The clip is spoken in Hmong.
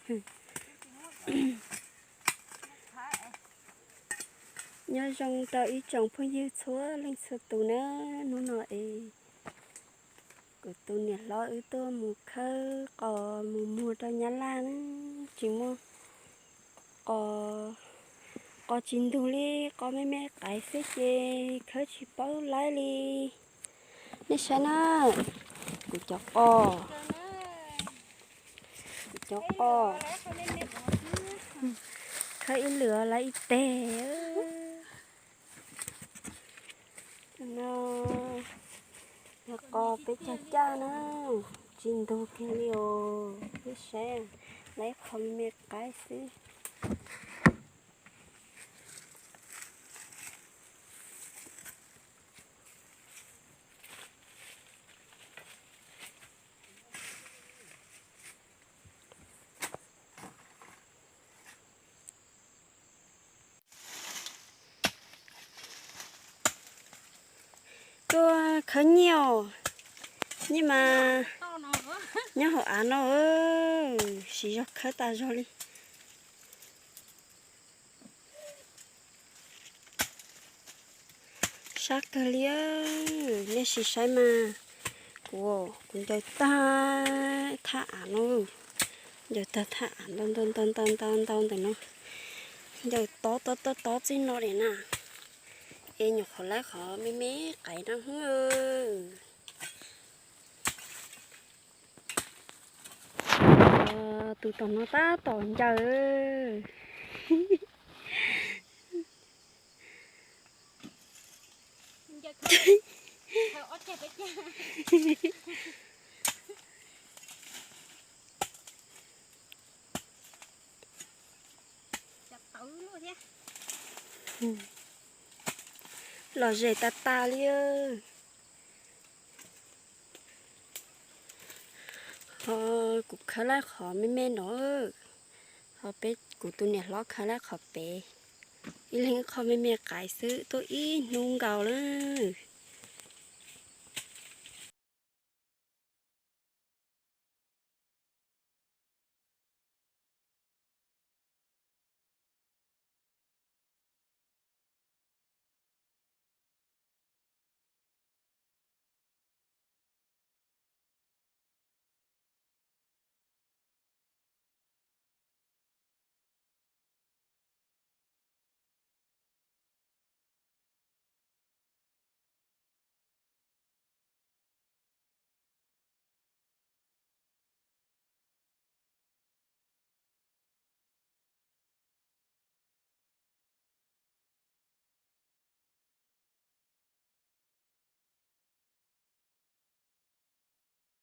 Nyob zoo rau ib tsoom phooj ywg txhua leej txhua tus na, hnub no es kuv tus niam hlob wb tuaj mus khawb qos mus muag rau Nyab Laj na, tsis muaj qos, qos tsis ntug li, qos me me qaiv xwb ces khawb tsis paub laib li. Nej saib na, kuv cov qos, kuv cov qos, khawb ib lwm laib ib teg. No yog qos peb cog caj na, tsis ntug kiag li os. Nej saib, laib qhov me me qaib xwb. Tuaj khawb nyiaj os, nyiaj mas nyob hauv av no, siv zog khawb tas zog li. Sab kawg li, nej sim saib mas, kuv, kuv ncaws tag thaj av no, ncaws tag thaj av ntau ntau ntau ntau ntau ntau ntawm no, ncaws tob tob tob tob txij no li na, es nyuam qhuav laib qhov me me qaiv no xwb. Tus tom no tab tom ncaws. Los zem tas tas li. Ho kuv khawb laib qhov me me no, ho peb kuv tus niam hlob khawb laib qhov pem. Ib leeg qhov me me qaiv xwb tuaj ib hnub nkaus lawm.